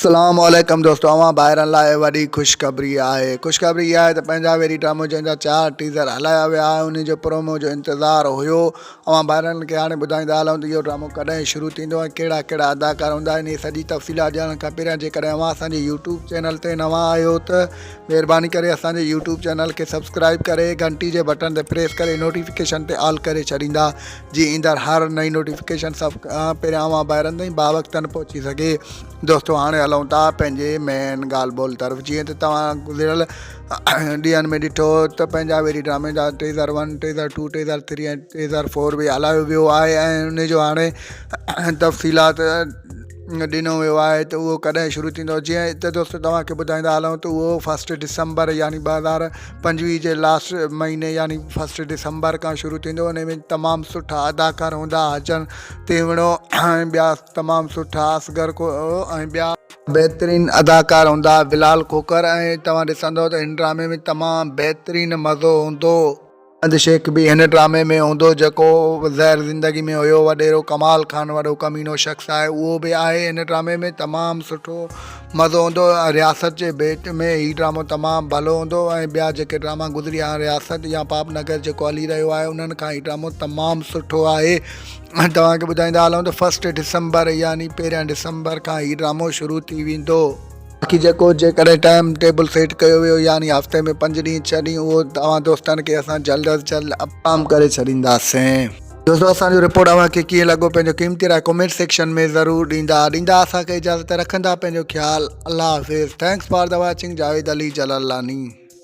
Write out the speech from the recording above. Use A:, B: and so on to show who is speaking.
A: السلام عليڪم دوستو اوهان ڀائرن لاء وڏي خوشخبري آهي خوشخبري اها آهي ته پنهنجا ويري ڊرامو جنهن جا چار ٽيزر هلايا ويا آهن انهي جو پرومو جو انتظار هيو اوهان ڀائرن کي هاڻي ٻڌائيندا هلون ته اهو ڊرامو ڪڏهن شروع ٿيندو ۽ ڪهڙا ڪهڙا اداڪار هوندا انهي سڄي تفصيلات ڄاڻڻ کان پهريان جيڪڏهن اوهان اسان جي يوٽيوب چينل تي نوان آهيو ته مهرباني ڪري اسان جي يوٽيوب چينل کي سبسڪرائب ڪري گهنٽي جي بٽڻ تي پريس ڪري نوٽيفڪيشن تي آل ڪري ڇڏيندا جي ايندڙ هر نئين نوٽيفڪيشن سڀ کان پهريان اوهان ڀائرن تائين باوقتن پهچي سگهي. دوستو هاڻي هلون ٿا پنهنجي مين ڳالهه ٻولهه طرف جيئن ته توهان گذريل ڏينهن ۾ ڏٺو ته پنهنجا ويري ڊرامي جا teaser one, teaser two, teaser three ۽ teaser four به هلايو ويو آهي ۽ ان جو هاڻي تفصيلات ڏنو ويو آهي ته اهو ڪڏهن شروع ٿيندو جيئن ته دوستو توهان کي ٻڌائيندا هلون ته اهو فرسٽ ڊسمبر يعني 2025 جي لاسٽ مهيني يعني فرسٽ ڊسمبر کان شروع ٿيندو ان ۾ تمام سٺا اداڪار هوندا اچن تيوڻو ۽ ٻيا تمام سٺا اصغر ۽ ٻيا بهترين اداڪار هوندا بلال کوکر ۽ توهان ڏسندو ته هن ڊرامي ۾ تمام بهترين مزو هوندو. احمد شيخ به هن ڊرامي ۾ هوندو جيڪو زهر زندگي ۾ هيو وڏيرو ڪمال خان وڏو ڪمينو شخص آهي اهو به آهي هن ڊرامي ۾ تمام سٺو مزو هوندو رياست جي ڀيٽ ۾ هي ڊرامو تمام ڀلو هوندو ۽ ٻيا جيڪي ڊراما گذري آيا رياست يا پاپ نگر جيڪو هلي رهيو آهي انهن کان هي ڊرامو تمام سٺو آهي توهان کي ٻڌائيندا هلون ته فرسٽ ڊسمبر يعني پهريان ڊسمبر کان هي ڊرامو شروع ٿي ويندو. باقي جيڪو جيڪڏهن ٽائيم ٽيبل سيٽ ڪيو ويو يعني هفتي ۾ پنج ڏينهن ڇهه ڏينهن اهو توهان دوستن کي اسان جلد از جلد اپلام ڪري ڇڏينداسين. دوستو اسان جو رپورٽ اوهان کي ڪيئن لڳو پنهنجو قيمتي راء ڪمينٽ سيڪشن ۾ ضرور ڏيندا ڏيندا اسان کي اجازت رکندا پنهنجو خيال الله حافظ thanks for the watching Javed Ali Jalalani.